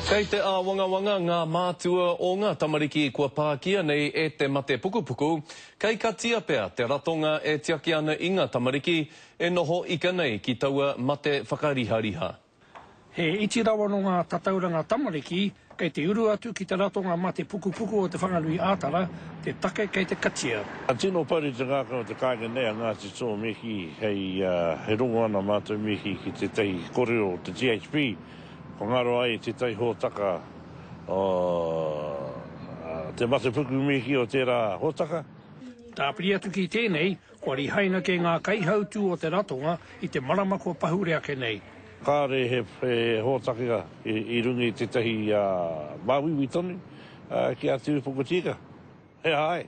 Kei te āwangawanga ngā mātua o ngā tamariki kua pākia nei e te mate pukupuku, kei katia pea te ratonga e tiaki ana i ngā tamariki e noho ika nei ki taua mate whakarihariha. He iti rawa nō ngā tatauranga tamariki kei te uru atu ki te ratonga mate pukupuku o Te Whanganui-ā-Tara te take kei te katia. Ka tino paru te ngākau o te kāinga nei a Ngāti Toa me kī hei rongo ana mātou me kī ki tētahi korero o te THB Kua ngaro ai tētahi hōtaka o te matepuku mīki o tērā hōtaka. Tāpiri atu ki tēnei, kua rihaina kē ngā kaihautū o te ratonga i te marama kua pahure ake nei. Kāore he hōtaka i runga i tētahi māuiui tonu ki a Te Ūpoko Tīka. He aha ai?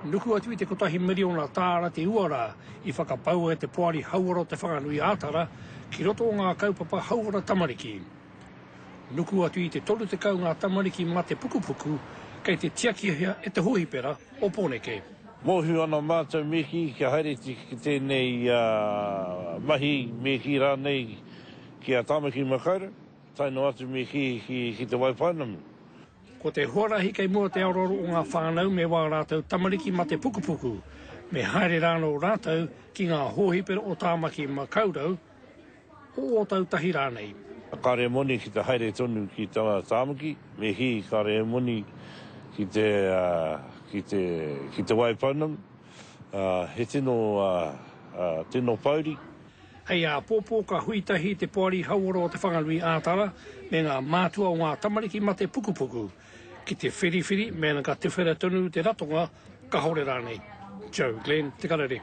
Nuku atu i te kotahi miriona tāra te uara i whakapaua e te Poari Hauora o Te Whanganui-ā-Tara ki roto o ngā kaupapa hauora tamariki. Nuku atu i te 30 ngā tamariki mate pukupuku kei te tiakihia e te hōhipera o Pōneke. Mōhio ana mātou me kī kia haere ki tēnei mahi me kī rānei ki a Tāmaki Makaurau, tae noa atu me kī ki Te Waipounamu. Ko te huarahi kei mua te aroaro o ngā whānau me wā rātou tamariki mate pukupuku, me haere rānō rātou ki ngā hōhipera o Tāmaki Makaurau, o Ōtautahi rānei. Kāre e moni ki te haere tonu ki Tāmaki, me kī kāre e moni ki te, ki te, ki Te Waipounamu, he tino, tino pouri. Hei āpōpō ka hui tahi te Poari Hauora o Te Whanganui-ā-Tara me ngā mātua o ngā tamariki mate pukupuku ki te whiriwhiri mēnā ka tuwhera tonu te ratonga, kahore rānei. Joe Glenn, Te Karere.